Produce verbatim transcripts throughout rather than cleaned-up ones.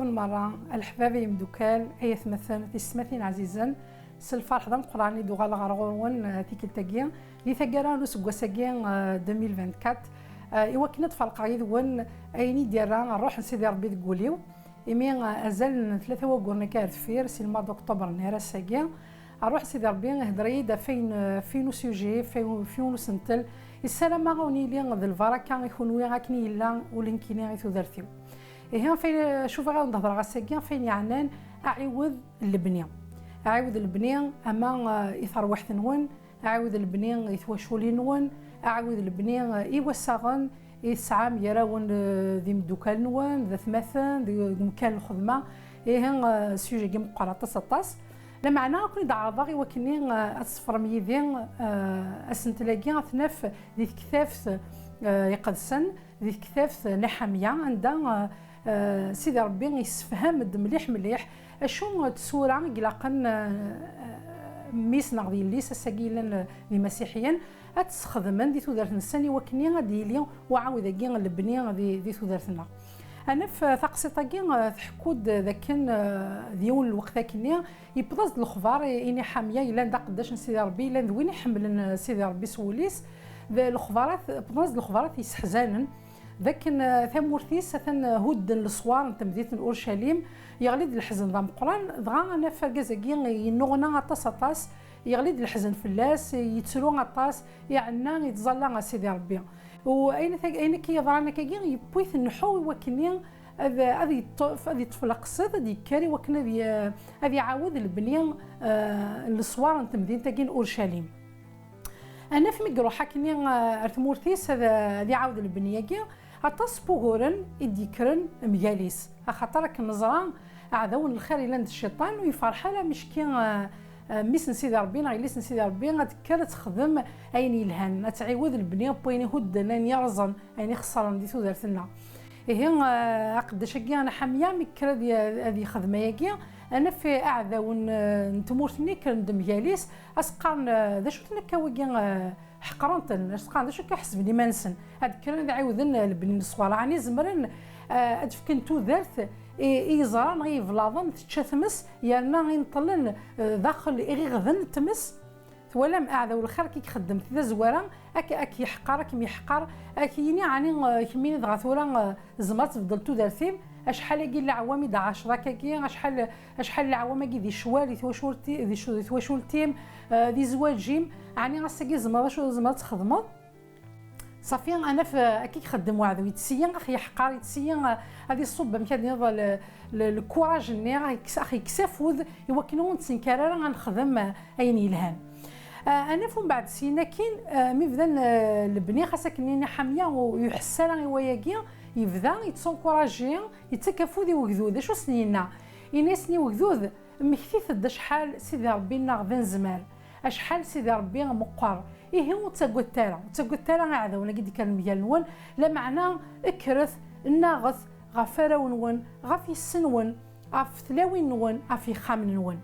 Merra, a leḥbab, ay imdukal, ay atmaten, tisetmatin ɛzizen, s lferḥ d ameqqran i d-uɣaleɣ ɣer ɣur-wen, eh, tikkelt-agi, di taggara n useggas-agi, eh, deux mille vingt-quatre, eh, i wakken ad ferqeɣ yid-wen ayen i d-yerra ṛṛuḥ n Sidi Ṛebbi deg wul-iw. Imi, eh, azal n tlata wagguren akka ar deffir, si lmad oktober n ar ass-agi, ṛṛuḥ n Sidi Ṛebbi ihder-iyi-d ɣef ayen, ɣef yiwen usujji, ɣef yiwen, ɣef yiwen usentel. Issarameɣ ad wen-yili d lbaraka i kunwi akken i yella ula nekkini i tudert-iw. Ihi, ɣef ayen, acu bɣiɣ ad wen-d-hedreɣ ass-agi, ɣef ayen yeɛnan aɛiwed n lebni. Aɛiwed n lebni, ama, eh, i terwiḥt-nwen, aɛiwed lebni i twaculin-nwen, aɛiwed lebni i wassaɣen i tesɛam gar-awen, eh, d imeddukal-nwen, d atmaten, deg umkan n lxedma. Ihi, eh, sujagi meqqer aṭas, aṭas. Lameɛna, ad ken-id-ɛerḍeɣ i wakken, eh, ad tṣefrem yid-i, eh, asentel-agi ad t-naf di tektabt, eh, iqedsen, di tektabt Neḥamya, anda, eh, eh, Sidi Ṛebbi yessefham-d mliḥ, mliḥ acu n tsura i ilaqen, eh, mmi-s neɣ d yelli-s, ass-agi yellan, eh, d imasiḥiyen, ad tt-sxedmen di tudert-nsen i wakken ad d-yili uɛawed-agi n lebni di, di tudert-nneɣ. Ad naf, eh, taqsiṭ-agi, eh, tḥekku-d d akken, eh, d yiwen n lweqt akkenni, yewweḍ-as-d lexbar i, i Niḥamya, yellan d aqeddac n Sidi Ṛebbi, yellan d win iḥemmlen, eh, Sidi Ṛebbi s wul-is. D lexbarat, wwḍen-as-d lexbarat yesseḥzanen, d akken, eh, tamurt-is atan, eh, hudden leswar n temdint n Urcalim, yeɣli-d leḥzen d ameqqran, dɣa ad naf argaz-agi yennuɣna aṭas, aṭas, yeɣli-d leḥzen fell-as, yettru aṭas, iɛenna, yettẓalla ɣer Sidi Ṛebbi. U ayen at-, ayen akka yeḍran akkagi, yewwi-t nneḥu i wakken ad, ad yeṭṭef, ad yeṭṭef leqsed, ad yekker i wakken ad y-, ad iɛawed lebni, eh, n leswar n temdint-agi n Urcalim. Ad naf mi iruḥ akkenni, eh, ar tmurt-is ad, ad iɛawed lebni-agi, aṭas n wuguren i d-yekkren mgal-is, axaṭer akken neẓra, aɛdaw n lxir yellan d cciṭan, ur yefreḥ ara micki, eh, eh, mmi-s n Sidi Ṛebbi neɣ yelli-s n Sidi Ṛebbi ad tekker ad texdem ayen yelhan, ad tɛiwed lebni n wayen ihudden, ayen yerẓen, ayen ixeṣren di tudert-nneɣ. Ihi, eh, aqeddac-agi Neḥamya, mi yekker ad y-, ad yexdem ayagi, ad naf aɛdawen, eh, n tmurt-nni kkren-d mgal-is, ad s-qqaren, eh, d acu-ten akka wigi, eh, ḥeqren-ten, ad s-qqaren d acu akka ḥesben iman-nsen. Ad kkren ad ɛiwden, eh, lebni n leswar. Ɛni zemren, eh, ad fken tudert i, i yeẓra neɣ i yeblaḍen tečča tmes, yerna ineṭṭlen, eh, daxel iɣiɣden n tmes? Twalam aɛdaw lxir akka i ixeddem tazwara, ak, ak yeḥqer, ak m-yeḥqer, ak yini ɛni, eh, kemmini dɣa tura, eh, tzemreḍ ad tbeddleḍ tudert-im? Acḥal-agi n leɛwam i d-ɛaceḍ akkagi, acḥal, acḥal n leɛwam-agi di ccwal, di twacult-i-, di ccu-, di twacult-im, eh, di zzwaǧ-im, ɛni ass-agi tzemreḍ acu tzemreḍ ad txedmeḍ? Ṣafi, ad naf, eh, akka i ixeddem uɛdaw, yettsi-yi ax yeḥqer, yettsi-yi, eh, ad iṣubb, amek ad niniḍ, le, le, lkuraj-nni, ax yekkes, ax yekkes afud i wakken ur nettenkar ara ad nexdem, eh, ayen yelhan. Eh, ad naf umbeɛd syin akkin, eh, mi bdan, eh, lebni, xas akken Niḥamya ur yuḥess ara i wayagi, yebda yettunkuraji, yettak afud i wegdud. Acu sen-yenna? Yenna-yasen i wegdud, mmektit-d acḥal Sidi Ṛebbi-nneɣ d anezmar, acḥal Sidi Ṛebbi meqqer. Ihi ur ttaggadet ara, ur ttaggadet ara iɛdawen-agi d-ikkren mgal-nwen, lameɛna kkret, nnaɣet ɣef warraw-nwen, ɣef yessi-nwen, ɣef tlawin-nwen, ɣef yexxamen-nwen.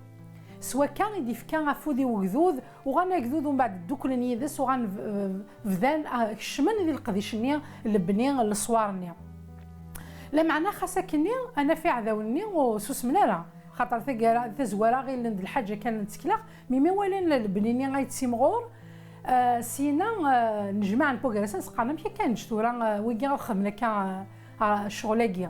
S wakka i d-ifka afud i wegdud, uɣalen agdud umbeɛd dduklen yid-s, uɣalen b-, bdan, ah, kecmen di leqdic-nni, lebni n leswar-nni. Lameɛna xas akkenni, ad naf iɛdawen-nni ur susmen ara, xaṭer taggara, tazwara ɣilen d lḥaǧa kan n ttekla, mi, mi walan lebni-nni ay yettimɣur, ah, syina, ah, nejmaɛen wway gar-asen, s-qqaren, amek akka neǧǧ tura, ah, wigi ad xedmen akka, ah, ah, ccɣel-agi?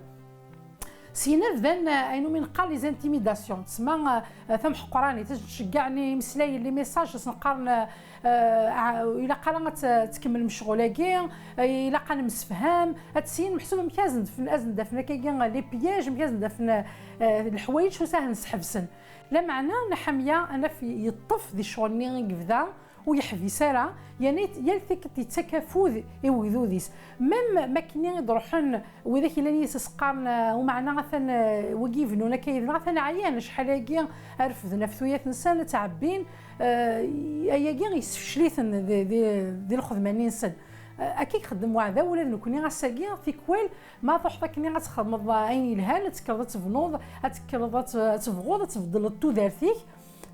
Syina bdan, eh, ayen umi neqqar les intimidations, tsemma, eh, tamḥeqranit, ad tceggeɛ imeslayen, les messages, ad sen-qqaren, eh, eh, ilaq ara ad t-, tkemmlem ccɣel-agi, eh, ilaq ad nemsefham, ad syin meḥsub amek ad sen-d-fen-, ad sen-d-afen akkagi, eh, les pièges, amek ad sen-d-afen, eh, leḥwayeǧ s wacu ad ten-sḥebsen. Lameɛna Neḥemya ad naf yeṭṭef di ccɣel-nni i yebda, ur yeḥbis ara, yerna yet-, yal tikkelt yettak afud i wegdud-is. Même ma akkenni i d-ruḥen widak yellan yis-s qqaren, eh, umeɛna atan, eh, wigi ibennun akka yid-neɣ atan ɛyan, acḥal-agi refden ɣef tuyat-nsen, ttɛebbin, eh, ayagi yessefcel-iten di, di, di lxedma-nni-nsen. Eh, akka i ixeddem weɛdaw ula d nekkni ass-agi, tikwal ma truḥeḍ akkenni ad txedmeḍ ayen yelhan, ad tekkreḍ ad tebnuḍ, ad tekkreḍ ad t-, ad tebɣuḍ, ad tbeddleḍ tudert-ik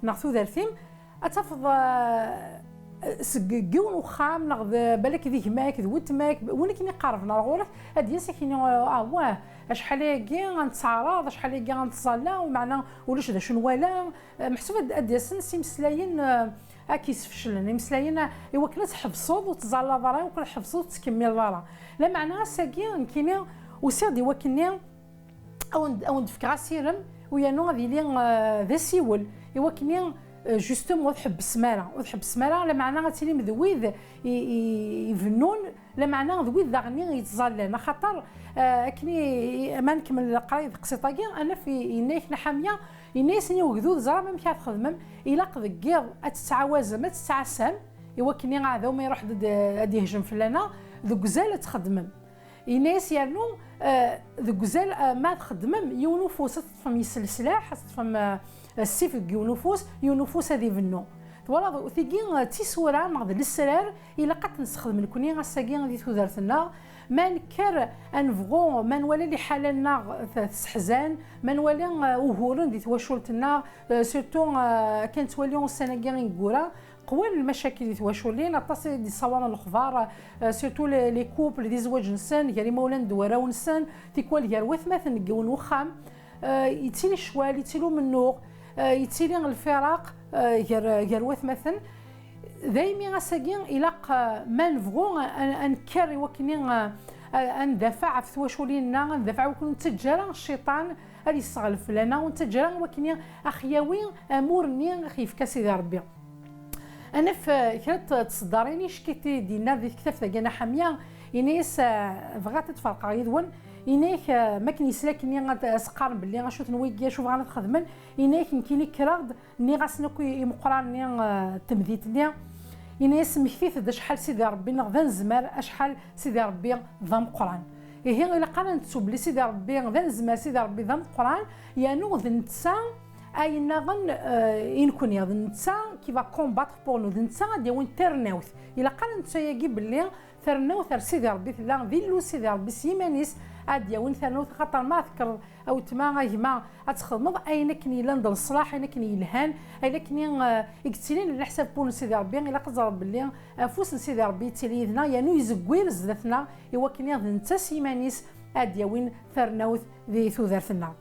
neɣ tudert-im, ad tafeḍ, eh, seg yiwen uxxam, neɣ d balak d gma-k, d weltma-k, win akken iqerben ar ɣur-k, ad d-yas ad k-yini, ah, wah, acḥal ayagi ad nettɛaraḍ, acḥal ayagi ad nettẓalla, meɛna ulac d acu nwala. Eh, meḥsub ad, ad d-yasen s imeslayen, eh, ad k-yesfeclen, imeslayen, eh, i wakken ad tḥebseḍ ur tettẓallaḍ ara, i wakken ad tḥebseḍ ur tettkemmileḍ ara. Lameɛna ass-agi, nekkini, usiɣ-d i wakken-nni, a wen-d, a wen-d-fkeɣ asirem, u yernu ad yili, eh, d asiwel, i wakken-nni, eh, justement, ur tḥebbsem ara, ur tḥebbsem ara, lameɛna ad tilim d wid i, i, ibennun, lameɛna d wid daɣen i yettẓallan, axaṭer, eh, akken i, i, ma nkemmel leqraya d teqsiṭ-agi, ad naf i, yenna-yak Naḥamya, yenna-yasen i ugdud, ẓram amek ara txedmem, ilaq deg yiḍ ad tettɛawazem, ad tettɛassam, i wakken-nni aɛdaw ma iruḥ-d ad, ad yehjem fell-aneɣ, deg uzal ad txedmem. Yenna-yas yernu, eh, deg uzal, eh, ma txeddmem yiwen ufus, ad teṭṭfem yes leslaḥ, ad teṭṭfem, eh, ssif deg yiwen ufus, yiwen ufus ad ibennu. Twalaḍ, tigi, eh, d tisura neɣ d lesrar, ilaq ad t-nessexdem nekni ass-agi di tudert-nneɣ. Ma nekker ad nebɣu, ma nwala liḥala-nneɣ t-, tesseḥzan, ma nwala, eh, uguren di twacult-nneɣ, eh, surtout, eh, akken nettwali ussan-agi ineggura, qwan lmacakil di twaculin, aṭas i d-yessawaḍen lexbar, eh, surtout les, les couples, di zzwaǧ-nsen, gar imawlan d warraw-nsen, tikwal gar watmaten deg yiwen wexxam, eh, yettili ccwal, yettili umennuɣ, eh, yettili lfiraq, eh, gar, gar watmaten. Daymi ass-agi ilaq, eh, ma nebɣu a, a, a nekker i wakken i, eh, a, a ndafeɛ ɣef twaculin-nneɣ, a ndafeɛ i wakken ur nettaǧǧa ara cciṭan ad yesseɣlef fell-aneɣ, ur nettaǧǧa ara i wakken i aɣ-yawi amur-nni i aɣ-yefka Sidi Ṛebbi. Ad naf, eh, kra n t-, tseddarin i ccek i d-yenna di tektabt-agi n Ḥamya, yenna-yas, eh, bɣiɣ ad t-id-ferqeɣ yid-wen, yenna-yak, eh, mi akken yesla akkenni ad, ad s-qqaren belli acu-ten wigi, acu bɣan ad xedmen, yenna-yak nekkini kkreɣ-d, nniɣ-asen akk i, imeqqranen-nni, eh, n temdint-nni, yenna-yas mmektit-d acḥal Sidi Ṛebbi-nneɣ d anezmar, acḥal Sidi Ṛebbi d ameqqran. Ihi ilaq ara nettu belli Sidi Ṛebbi d anezmar, Sidi Ṛebbi d ameqqran, yernu d netta ay nniḍen, eh, i nekni, d netta qui va combattre pour nous, d netta ad d-yawin tarennawt. Ilaq ara nettu ayagi belli tarennawt ar Sidi Ṛebbi tella, d Illu Sidi Ṛebbi s yiman-is ad d-yawin tarennawt, axaṭer ma tekkreḍ a weltma, a gma, ad txedmeḍ ayen akken yellan d leṣlaḥ, ayen akken yelhan, ayen akken i, eh, i yettilin leḥsab n wul n Sidi Ṛebbi, ilaq ad teẓreḍ belli afus n Sidi Ṛebbi yettili yid-neɣ, yernu izewwir zdat-neɣ, i wakken i d netta s yiman-is ad d-yawin tarennawt di tudert-nneɣ.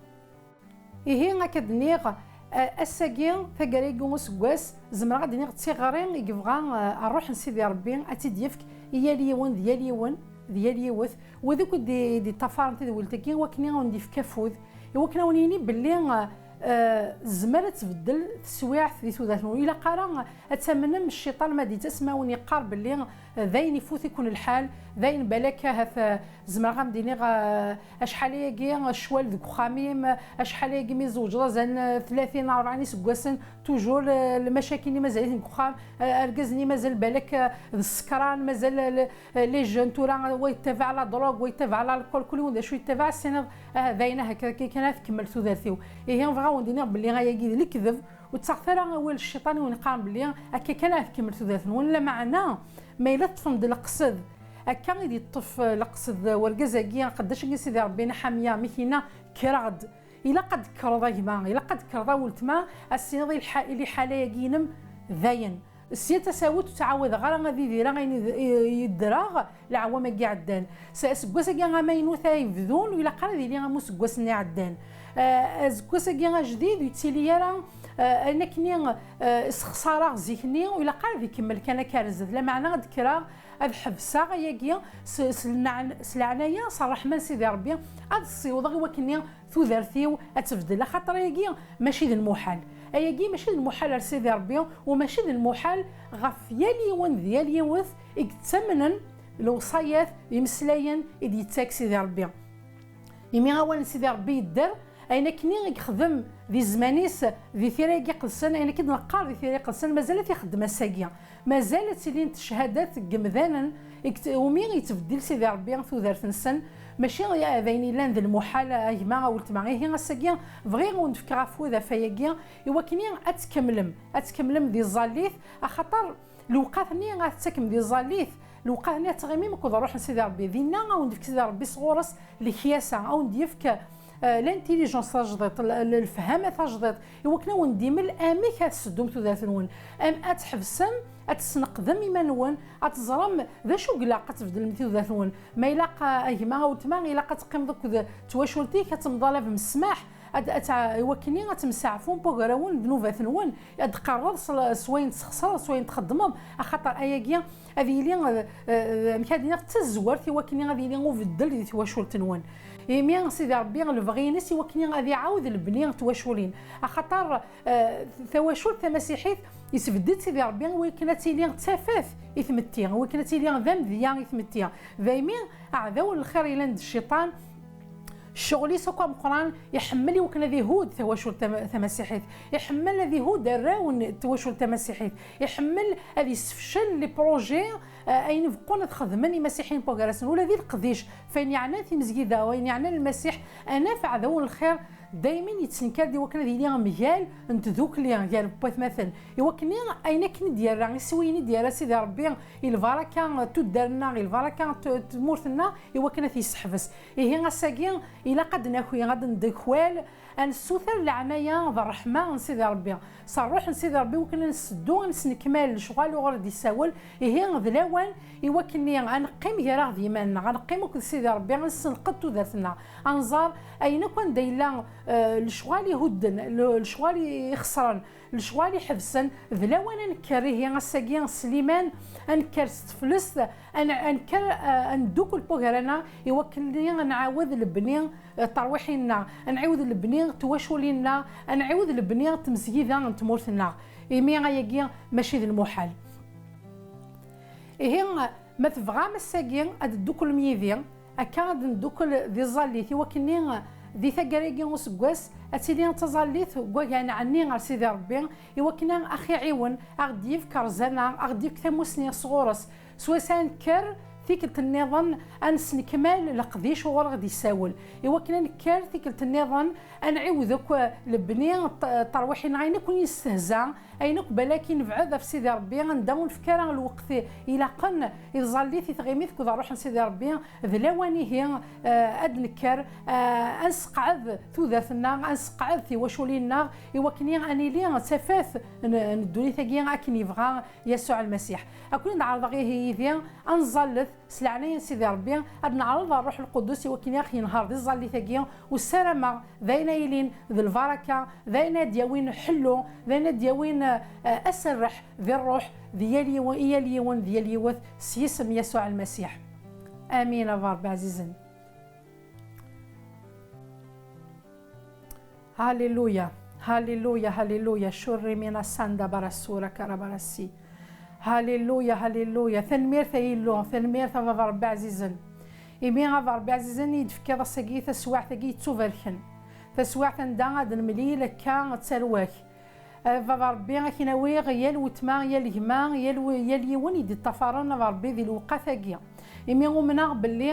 Ihi, akka d-nniɣ, eh, ass-agi, taggara-agi n useggas, zemreɣ ad d-iniɣ d tiɣri i yebɣa, eh, ṛṛuḥ n Sidi Ṛebbi ad tt-id-yefk i yal yiwen d yal yiwen d yal yiwet, wid akk i d-, i d-iṭṭafaren tadwilt-agi, i wakken i awen-d-yefk afud, i wakken a wen-yini belli, eh, eh, tezmer ad tbeddel teswiɛt di tudert-nwen. Ilaq ara ad tamnem cciṭan ma d-yettas ma a wen-yeqqar belli, eh, dayen ifut-iken lḥal, dayen balak ahat, eh, zemreɣ ad m-d-iniɣ, eh, acḥal ayagi ccwal deg uxxam-im, acḥal ayagi mi tzewǧeḍ azal n tlatin, rebɛin iseggasen, toujours, eh, lmacakil-nni mazal-iten deg uxxam, eh, argaz-nni mazal balak, eh, d ssekran, mazal, eh, les jeunes tura, wa yettabaɛ la drogue, wa yettabaɛ l'alcool, kul yiwen d acu yettabaɛ, tessiniḍ, ah, d ayen, ah, akka, akka kan ad tkemmel tudert-iw. Ihi, bɣiɣ ad wen-d-iniɣ belli ayagi d lekdeb, ur ttaɣet ara awal cciṭan i wen-iqqaren belli akka kan ad tkemmel tudert-nwen, lameɛna ma yella teṭṭfem-d leqsed, akka i d-yeṭṭef, eh, leqsed, eh, wergaz-agi, aqeddac-agi n Sidi Ṛebbi, Naḥamya, mi k-yenna, kkreɣ-d, ilaq ad d-tekkreḍ a gma, ilaq ad d-tekkreḍ a weltma, ad s-tiniḍ i lḥa-, i liḥala-agi-inem dayen. Sya tasawut ur ttɛawadeɣ ara ad idireɣ ayen i d-, i, i ddreɣ leɛwam-agi iɛeddan. S-, aseggas-agi amaynut ay ibdun, ur ilaq ara ad yili am useggas-nni iɛeddan. Eh, aseggas-agi ajdid ur yettili ara, eh, ayen akken i, eh, ssexṣareɣ zik-nni, ur ilaq ara ad ikemmel kan akka ar zdat. Lameɛna ad d-kkreɣ, ad ḥebseɣ ayagi s, s lneɛ-, s leɛnaya, s ṛṛeḥma n Sidi Ṛebbi, ad ssiwḍeɣ i wakken-nni tudert-iw ad tebdel, axaṭer ayagi mačči d lmuḥal. Ayagi mačči d lmuḥal ar Sidi Ṛebbi, u mačči d lmuḥal ɣef yal yiwen d yal yiwet i yettamnen lewṣayat d imeslayen i d-yettak Sidi Ṛebbi. Imi awal n Sidi Ṛebbi yedder, ayen akkenni i yexdem di zzman-is, di tira-agi iqedsen, ayen akka i d-neqqar di tira iqedsen, mazal ad t-ixeddem ass-agi. Mazal ad tilint cchadat deg yemdanen i yet-, umi yettbeddil Sidi Ṛebbi tudert-nsen, mačči d ayen yellan d lmuḥal, a gma, a weltma. Ihi, ass-agi bɣiɣ ad wen-d-fkeɣ afud ɣef wayagi, i wakken ad tkemmlem, ad tkemmlem di tẓallit, axaṭer lewqat-nni ad tettakem di tẓallit, lewqat-nni ad tɣimim akked Ṛṛuḥ n Sidi Ṛebbi. Dinna a wen-d-yefk Sidi Ṛebbi sɣur-s lekyasa, a wen-d-yefk, eh, l'intelligence tajdiṭ, l-, l-, lefhama tajdiṭ, i wakken a wen-d-imel amek ad tseddum tudert-nwen, am-, ad tḥebsem, ad tesneqdem iman-nwen, ad teẓrem d acu i ilaq ad tbeddlem i tudert-nwen. Ma ilaq, a gma, a weltma, ilaq ad teqqimeḍ akked twacult-ik, ad temḍalabem ssmaḥ, ad, ad tɛa-, i wakken ad temseɛfum n wagrawen d nnubat-nwen, ad d-tqerreḍ s, s wayen tesxeṣreḍ, s wayen txeddmeḍ, axaṭer ayagi ad yili, eh, eh, amek ad iniɣ, d tazwart i wakken ad yili ubeddel di twacult-nwen. Imi Sidi Ṛebbi lebɣi-ines i wakken ad iɛawed lebni n twaculin, axaṭer, eh, tawacult tamasiḥit yesbedd-itt Sidi Ṛebbi i wakken ad tili d tafat i tmetti, i wakken ad tili d amedya i tmetti. Daymi, aɛdaw n lxir yellan d cciṭan, ccɣel-is akk ameqqran, iḥemmel i wakken ad ihudd tawacult tam-, tamasiḥit, iḥemmel ad ihudd arraw n twacult tamasiḥit, iḥemmel ad yessefcel les projets, eh, ayen ibeqqun ad xedmen imasiḥiyen n wagar-asen, ula di leqdic, f ayen yeɛnan timezgida, ayen yeɛnan Lmasiḥ, ad naf aɛdaw n lxir daymi yettenkar-d i wakken ad yili mgal n tdukli gar watmaten, i wakken ayen akken i d-yerra, iswiyen i d-yerra Sidi Ṛebbi i lbaraka n tuddar-nneɣ, i lbaraka n t-, tmurt-nneɣ, i wakken ad t-yesseḥbes. Ihi ass-agi ilaq ad d-naki, ad d-ndekwal, ad nessuter leɛnaya d ṛṛeḥma n Sidi Ṛebbi, s ṛṛuḥ n Sidi Ṛebbi, i wakken ad nseddu, ad nesnekmal lecɣal uɣur d-isawel. Ihi d lawan i wakken ad neqqim gar-aɣ d yiman-nneɣ, ad neqqim akked Sidi Ṛebbi, ad nessenqed tudert-nneɣ, ad nẓer ayen akk anda yella, eh, lecɣal ihudden, le-, lecɣal ixesren, lecɣal iḥebsen, d lawan ad nekker ihi ass-agi s liman, ad nekker s teflest, ad n-, ad nekker, eh, ad neddukel n wagar-aneɣ i wakken ad nɛawed lebni, eh, ṭerwiḥin-nneɣ, ad nɛiwed lebni twaculin-nneɣ, ad nɛiwed lebni tmezgida n tmurt-nneɣ. Imi ayagi mačči d lmuḥal. Ihi, ma tebɣam ass-agi ad tedduklem yid-i, akka ad neddukel di tẓallit, i wakken di taggara-agi n useggas ad tili d taẓallit n wagar n ɛenni ɣer Sidi Ṛebbi, i wakken a ɣ-iɛiwen, a ɣ-d-yefk rrezana, a ɣ-d-yefk tamusni sɣur-s, swayes ad nekker tikkelt nniḍen ad nesnekmal leqdic uɣur ɣ-d-yessawel, i wakken ad nekker tikkelt nniḍen ad nɛiwed akk lebni ṭ-, ṭerwiḥin, ayen akk i nestehza, ayen akk balak i nebɛed ɣef Sidi Ṛebbi, anda ur nefki ara lweqt ilaqen i tẓallit, i tɣimit akked ṛṛuḥ n Sidi Ṛebbi, d lawan ihi, eh, ad d-nekker, eh, ad nesqeɛd tudert-nneɣ, ad nesqeɛd tiwaculin-nneɣ, i wakken ad nili d tafat n, n ddunit-agi akken yebɣa Yasuɛ Lmasiḥ. Ad ken-id-ɛerḍeɣ ihi yid-i, ad nẓallet s leɛnaya n Sidi Ṛebbi, ad neɛreḍ ar Ṛṛuḥ Lqudus i wakken ad ɣ-yenher di tẓallit-agi, u ssarameɣ d ayen ad yilin d lbaraka, d ayen ad d-yawin ḥellu, d ayen ad d-yawin, eh, aserreḥ di ṛṛuḥ di yal yiwen, i yal yiwen, di yal yiwet, s yisem Yasuɛ Lmasiḥ. Amin, a Ṛebbi ɛzizen. Haleluya, haleluya, haleluya. Shurri mina sanda barasura karabarasi. Haleluya, haleluya. Tanemmirt a Yillu, tanemmirt a Baba Ṛebbi ɛzizen. Imi a Baba Ṛebbi ɛzizen i d-tefkiḍ ass-agi taswiɛt-agi yettubarken. Taswiɛt anda ad nemlil akka d tarwa-k. A Baba Ṛebbi, ad k-in-awiɣ yal weltma, yal gma, yal w-, yal yiwen i d-iṭṭafaren, a Baba Ṛebbi, di lewqat-agi. Imi umneɣ belli,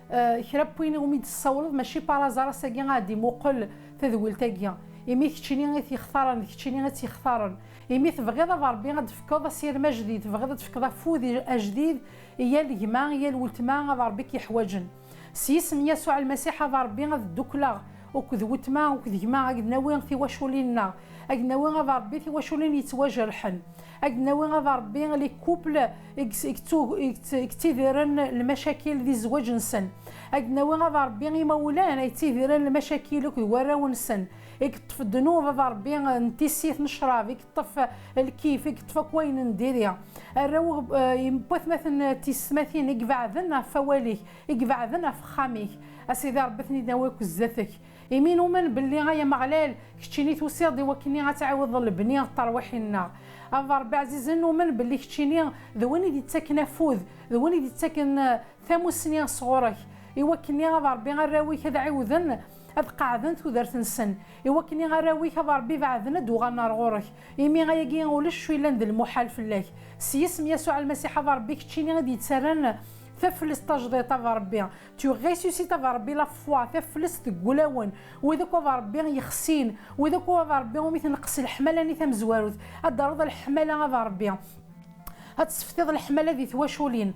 eh, kra n win umi d-tessawleḍ, mačči par hasard ass-agi ad d-imuqel tadwilt-agi. Imi d keččini i t-yextaren, d keččini i tt-yextaren. Imi tebɣiḍ, a Baba Ṛebbi, ad d-tefkeḍ asirem ajdid, tebɣiḍ ad d-tefkeḍ afud i-, ajdid i yal gma, i yal weltma, a Baba Ṛebbi, i k-yeḥwaǧen. S yisem Yasuɛ Lmasiḥ, a Baba Ṛebbi, ad ddukleɣ akked weltma, akked gma, ad d-nawi tiwaculin-nneɣ, ad d-nawi, a Baba Ṛebbi, tiwaculin yettwajerḥen, ad d-nawi, a Baba Ṛebbi, les couples i yett-, i yettu-, i yett-, i yettidiren lmacakil di zzwaǧ-nsen, ad d-nawi, a Baba Ṛebbi, imawlan ay yettidiren lmacakil akked warraw-nsen, i yeṭṭef ddnub, a Baba Ṛebbi, n tissit n ccrab, i yeṭṭef lkif, i yeṭṭef akk wayen n diri. Arraw, eh, n watmaten, tiyessetmatin i ibeɛden ɣef wawal-ik, i ibeɛden ɣef uxxam-ik. A Sidi Ṛebbi, ad ten-id-nawi akk zdat-k. Imi numen belli, ay Ameɣlal, keččini tusiḍ-d i wakken ad tɛiwdeḍ lebni n terwiḥin-nneɣ. A Baba Ṛebbi ɛzizen, numen belli keččini d win i d-yettaken afud, d win i d-yettaken, eh, tamussni sɣur-k, i wakken a Baba Ṛebbi arraw-ik ad ɛiwden ad qeɛden tudert-nsen, i wakken arraw-ik a Baba Ṛebbi beɛden ad d-uɣalen ar ɣur-k, imi ayagi ulac acu yellan d lmuḥal fell-ak. S yisem Yasuɛ Lmasiḥ a Baba Ṛebbi, keččini i d-yettarran taflest tajdiṭ a Baba Ṛebbi, tu ressuscites a Baba Ṛebbi la foi, taflest deg wulawen, wid akk a Baba Ṛebbi yexsin, wid akk a Baba Ṛebbi umi tenqes leḥmala-nni tamezwarut, ad d-terreḍ leḥmala a Baba Ṛebbi. Ad tesseftiḍ leḥmala di twaculin.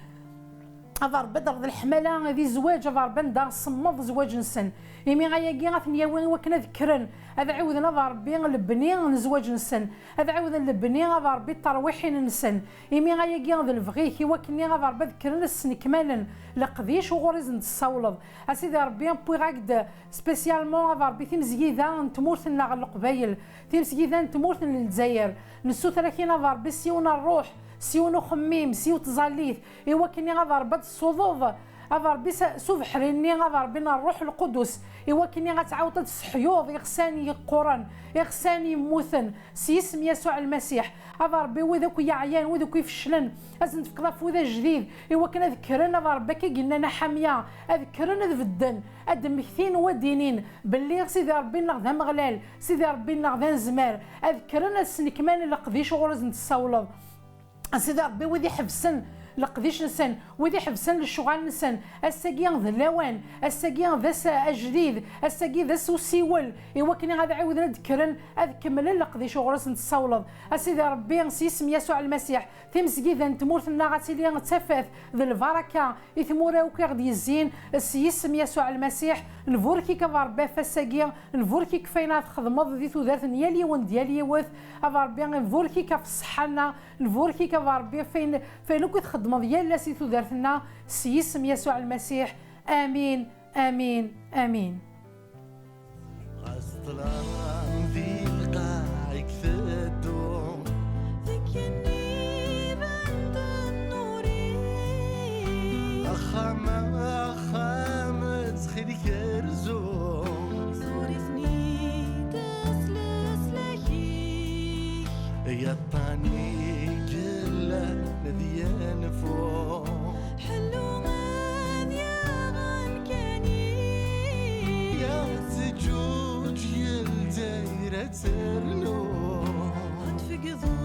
Ad Ṛebbi ad d-terreḍ leḥmala di zzwaǧ, ad Ṛebbi anda semmeḍ zzwaǧ-nsen. Imi ayagi ad ten-yawi i wakken ad kkren, ad ɛiwden ad Ṛebbi lebni n zzwaǧ-nsen, ad ɛiwden lebni ad Ṛebbi ṭerwiḥin-nsen. Imi ayagi d lebɣi-k i wakken ad Ṛebbi ad kkren ad snekmalen leqdic uɣur i sen-tessawleḍ. A Sidi Ṛebbi, wwiɣ-ak-d spécialement a Ṛebbi timezgida n tmurt-nneɣ n Leqbayel, timezgida n tmurt n Lezzayer. Nessuter-ak-in a Ṛebbi s yiwen ṛṛuḥ, s yiwen uxemmim, s yiwet tẓallit, i wakken a Ṛebbi ad tsuḍeḍ a Ṛebbi s, s ubeḥri-nni a Ṛebbi n Ṛṛuḥ Lqudus, i wakken ad tɛawdeḍ ad tesseḥyuḍ iɣsan yeqquren, iɣsan yemmuten, s yisem Yasuɛ Lmasiḥ. A Ṛebbi, wid akk yeɛyan, wid akk ifeclen, ad sen-tefkeḍ afud ajdid, i wakken ad kkren a Ṛebbi akka i yenna Naḥamya, ad kkren ad bedden, ad d-mmektin u ad d-inin belli Sidi Ṛebbi-nneɣ d Ameɣlal, Sidi Ṛebbi-nneɣ d anezmar, ad kkren ad snekmalen leqdic uɣur i sen-tessawleḍ. A Sidi Ṛebbi, wid iḥebsen leqdic-nsen, wid iḥebsen lecɣal-nsen, ass-agi d lawan, ass-agi d ass ajdid, ass-agi d ass usiwel, i wakken ad ɛiwden ad d-kkren, ad kemmlen leqdic uɣur i sen-tessawleḍ. A Sidi Ṛebbi, s yisem Yasuɛ Lmasiḥ, timezgida n tmurt-nneɣ ad tili d tafat d lbaraka i tmura akk i ɣ-d-yezzin, s yisem Yasuɛ Lmasiḥ. Nburek-ik a Ṛebbi ɣef wass-agi, nburek-ik ɣef wayen ara txedmeḍ di tudert n yal yiwen d yal yiwet. A Ṛebbi, nburek-ik ɣef ṣṣeḥḥa-nneɣ, nburek-ik a Ṛebbi ɣef wayen, ɣef wayen akk i txeddmeḍ yal ass di tudert-nneɣ, s yisem Yasuɛ Lmasiḥ. Amin, amin, amin. Ɣas ṭṭlam di lqaɛ-ik teddu, deg igenni iban-d nnur-ik. Axxam, axxam, ttxil-k rzu, ẓur-iten-id s leslak-ik. Ay aṭṭan i yellan d yanfu, ḥellu ad yaɣ amkan-ik. Ad teǧǧuǧ Lezzayer ad ternu, ad tfegḍu